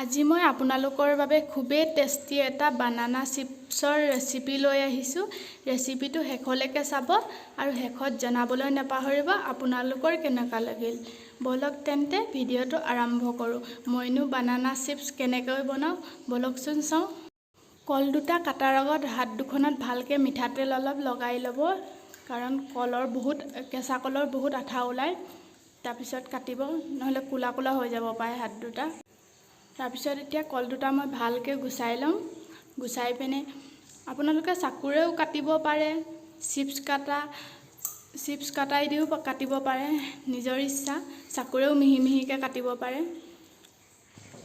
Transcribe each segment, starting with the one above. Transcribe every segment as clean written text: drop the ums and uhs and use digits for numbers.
আজি মই আপোনালোকৰ বাবে খুবেই টেষ্টি এটা বানানা চিপছৰ ৰেচিপি লৈ আহিছোঁ। ৰেচিপিটো শেষলৈকে চাব আৰু শেষত জনাবলৈ নাপাহৰিব আপোনালোকৰ কেনেকুৱা লাগিল। ব'লক তেন্তে ভিডিঅ'টো আৰম্ভ কৰোঁ। মইনো বানানা চিপছ কেনেকৈ বনাওঁ, ব'লকচোন চাওঁ। কল দুটা কাটাৰ আগত হাত দুখনত ভালকৈ মিঠাতেল অলপ লগাই ল'ব, কাৰণ কলৰ বহুত কেঁচা কলৰ বহুত আঠা ওলায়। তাৰপিছত কাটিব, নহ'লে ক'লা ক'লা হৈ যাব পাৰে হাত দুটা। তাৰপিছত এতিয়া কল দুটা মই ভালকৈ গুচাই ল'ম। গুচাই পিনে আপোনালোকে চাকুৰেও কাটিব পাৰে, চিপছ কাটাই দিও কাটিব পাৰে, নিজৰ ইচ্ছা। চাকুৰেও মিহি মিহিকৈ কাটিব পাৰে।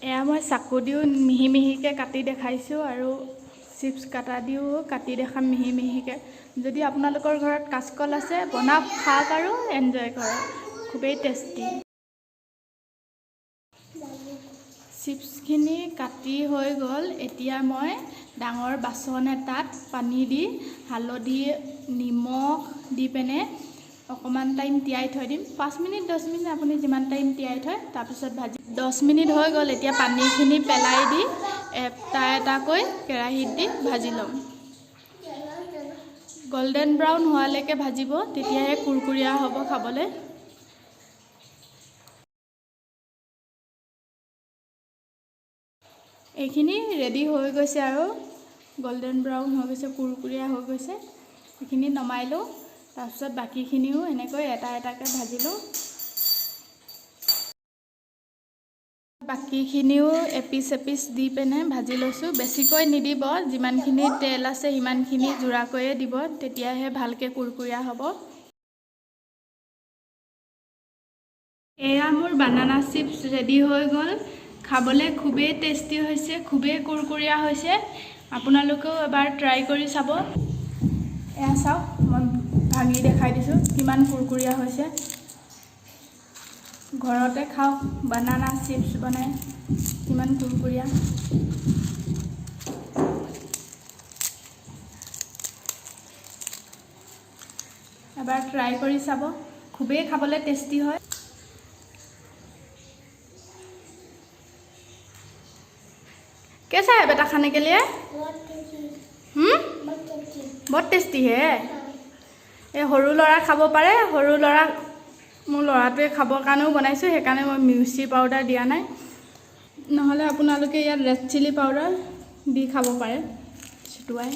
এয়া মই চাকু দিও মিহি মিহিকৈ কাটি দেখাইছোঁ আৰু চিপছ কাটা দিও কাটি দেখাম মিহি মিহিকৈ। যদি আপোনালোকৰ ঘৰত কাচকল আছে, বনাওক, খাওক আৰু এনজয় কৰক, খুবেই টেষ্টি। চিপছখিনি কাটি হৈ গ'ল। এতিয়া মই ডাঙৰ বাচন এটাত পানী দি হালধি নিমখ দি পিনে অকণমান টাইম তিয়াই থৈ দিম। 5 মিনিট, 10 মিনিট, আপুনি যিমান টাইম তিয়াই থয়। তাৰপিছত ভাজি 10 মিনিট হৈ গ'ল। এতিয়া পানীখিনি পেলাই দি এটা এটাকৈ কেৰাহীত দি ভাজি ল'ম। গল্ডেন ব্ৰাউন হোৱালৈকে ভাজিব, তেতিয়াহে কুৰকুৰীয়া হ'ব খাবলৈ। এইখিনি ৰেডি হৈ গৈছে আৰু গল্ডেন ব্ৰাউন হৈ গৈছে, কুৰকুৰীয়া হৈ গৈছে। এইখিনি নমাই লওঁ। তাৰপিছত বাকীখিনিও এনেকৈ এটা এটাকৈ ভাজি লওঁ। বাকীখিনিও এপিচ এপিচ দি পিনে ভাজি লৈছোঁ। বেছিকৈ নিদিব, যিমানখিনি তেল আছে সিমানখিনি জোৰাকৈয়ে দিব, তেতিয়াহে ভালকৈ কুৰকুৰীয়া হ'ব। এয়া মোৰ বানানা চিপছ ৰেডি হৈ গ'ল। খাবলৈ খুবেই টেষ্টি হৈছে, খুবেই কুৰকুৰীয়া হৈছে। আপোনালোকেও এবাৰ ট্ৰাই কৰি চাব। এয়া চাওক, মই ভাঙি দেখাই দিছোঁ কিমান কুৰকুৰীয়া হৈছে। ঘৰতে খাওক বানানা চিপছ বনাই, কিমান কুৰকুৰীয়া। এবাৰ ট্ৰাই কৰি চাব, খুবেই খাবলৈ টেষ্টি হয়। कैसा है बेटा खाने के लिए? बहुत टेस्टी। हम्म? बहुत टेस्टी। বহুত টেষ্টি হে। এই সৰু ল'ৰা খাব পাৰে। সৰু ল'ৰা, মোৰ ল'ৰাটোৱে খাবৰ কাৰণেও বনাইছোঁ, সেইকাৰণে মই মিৰ্চি পাউডাৰ দিয়া নাই। নহ'লে আপোনালোকে ইয়াত ৰেড চিলি পাউডাৰ দি খাব পাৰে ছটিয়াই।